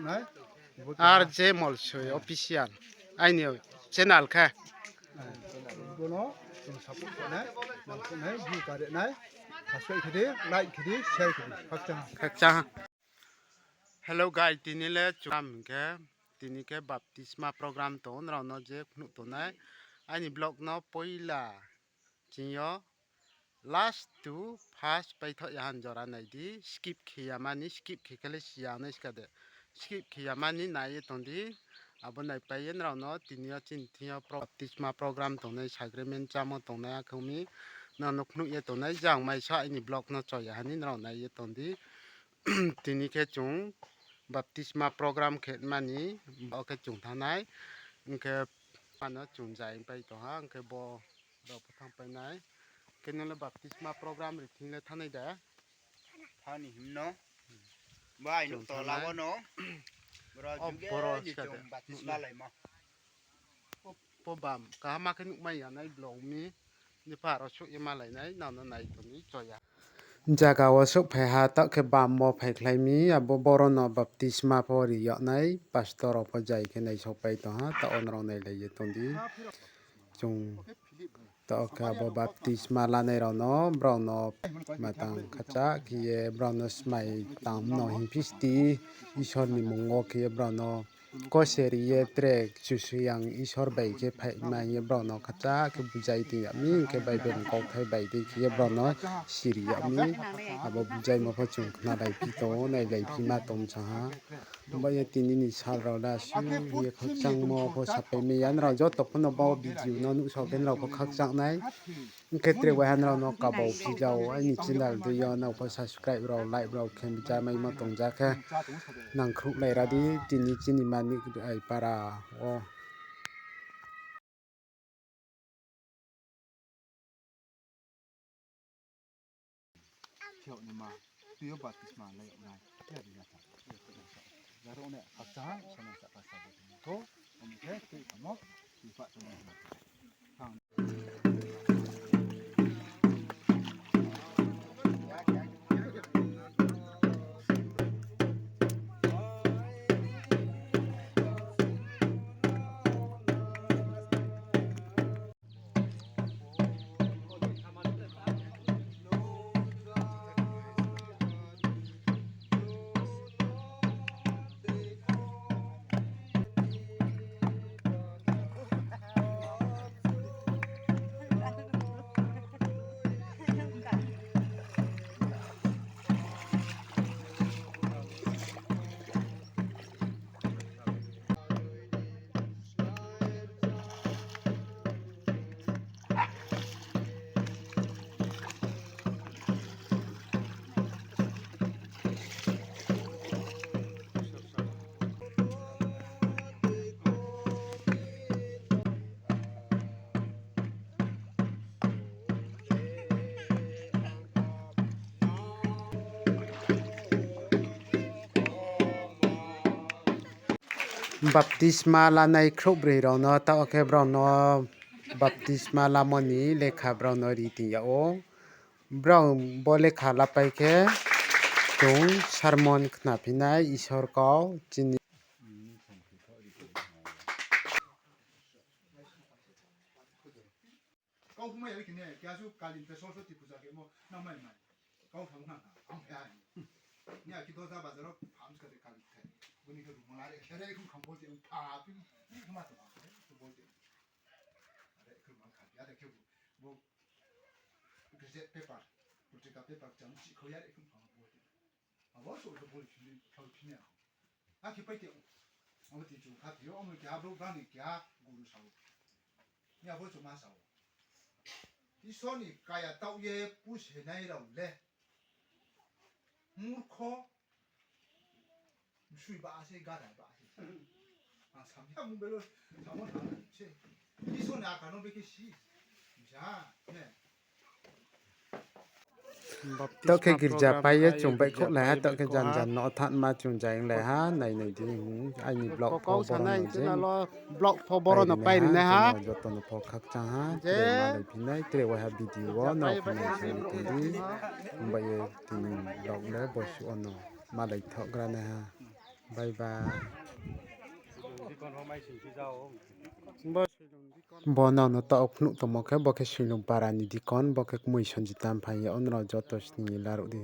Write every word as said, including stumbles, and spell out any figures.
Nai, bo R J Molsoi Official. Aini channel khe. Bono chung support khe nai, nang khe nai, view kare nai, subscribe khe di, like khe di, share khe di. Khakchang ha. Khakchang ha. Hello guys, tini le chukam hing khe, tini khe baptisma program tong, nrao no je phnuh tongnai. Aini vlog no poila ching yo last to first paithoh ya han jora nai di, skip khe ya mani, skip khe khe le si ya nai ska de. Skip khe ya mani nai ye tong di, abo naipai ye nrao no tini yo chini thing yo pro-, baptisma program tongnai, sacrament chámo tongnai, akhe ong mi nrao no phnuh ye tongnai, jang mai sa aini vlog no cho ya hani nrao nai ye tong di. Tini khe chung baptisma program khe mani, bo khe chung thanng nai. Hing khe ano chung jai pai tong ha, hing khe bo rao pho thanngpai nai. Khe nung le baptisma program ri thing le thanngnai de? Thani him no. Bai chung nuh to thanng nai. Labo no. Boro o juge boro ni ska chung de baptisma nuh nai. Laimo. Po bam, kaham khe nuhmai ya nai blong mi, ni pha ro souh ye malai nai, nang no nai tong di, cho ya. Zaga wo souhphai ha, taoh khe bam wo phaikhlai mi, abo boro no baptisma pho ri yag nai, pastor rao pho jai khe naisouhpai tong ha, taoh wo nrao nailai ye tong di. Chung taoh khe abo baptisma lanai rao no, brao no matang khacha khe ye, brao no smai tang no hing phisti, Isor ni mung wo khe ye brao no kose ri ye tre Kchusoyang Isor bai khe phaima hing ye brao no khacha khe bujai tong yag mi, hing khe Bible ni kauthai bai dei khe ye brao no siri yag mi. Abo bujaimo pho chung khnalaiphi tong ou, nailaiphima tong sa ha. Bo ye tini ni sal rao la su ye khakchangmo pho sapai mai ya, nrao joto pho no bo video no nuhsao khe nrao pho khakchang nai. Hing khe tre waiha nrao no kabau phi jao, aini channel dei yo nrao pho subscribe rao, like rao khe bujamaimo tong ja khe nangkhruhlai ra di, tini chini Manik Rai para wo. Phiao ni ma, tui yo baptisma lai yag nai, ya di ya tha. Ya ro ne, khakchang ha, sana sa ka sa bo tini ko, om khe, tui kamo, tui pha tong na. Baptisma lanai khrouhbroi rao no, taoh khe brao no baptisma lamo ni lekha brao no ri tong yag ou. Brao bo lekha lapai khe chung sermon khnaphi nai, Isor kau chini Kau phung mai ya khe ne, keha su Kali ni khe Soroswati puja khe mo nang mai mai. Kau phang nang ha, ang khe ha ni. Ni akhe Dosa bazar wo phang ska de Kali khe. Bini khe rung mala re khe re khum kham bo je pha phi, phi khama to ma khe, to bo je. Are khum mang kha, ya de khe bo, bo gazette paper, patrika paper chang si khau ya re khum kham bo je. Abo so khe bo phi, phi, phi ni. Akhe pai te, abo ti chung kha ti yo, amo keha brouh brang ni keha guru sa ou. Ni abo chung ma sa ou. Isor ni kaya taoh ye pusenai rao le murkho, msui ba se, gada ba se. Ang samya mung belo, samo na se. Isor ni akar no bekhe si. Bisa, ne. Taoh khe girja pai ye chung baihkhouhlai ha, taoh khe jan jan no thanma chung jainglai ha, nai nai di, hmm, aini vlog pho boro no je. Vlog pho boro no pai rinai ha. Joto no pho khakchang ha, je. Tre malai phi nai, tre waiha video wo nrao pho nai sini tong di. Himba ye tini vlog le bosuh wo no malai thok gra nai ha. Bye bye. Bo nang no taoh phnuh tongmo khe, bo khe Soilung para ni deacon, bo khe kmui Sanjita Mphai ye, onrao joto sning ye laruh di.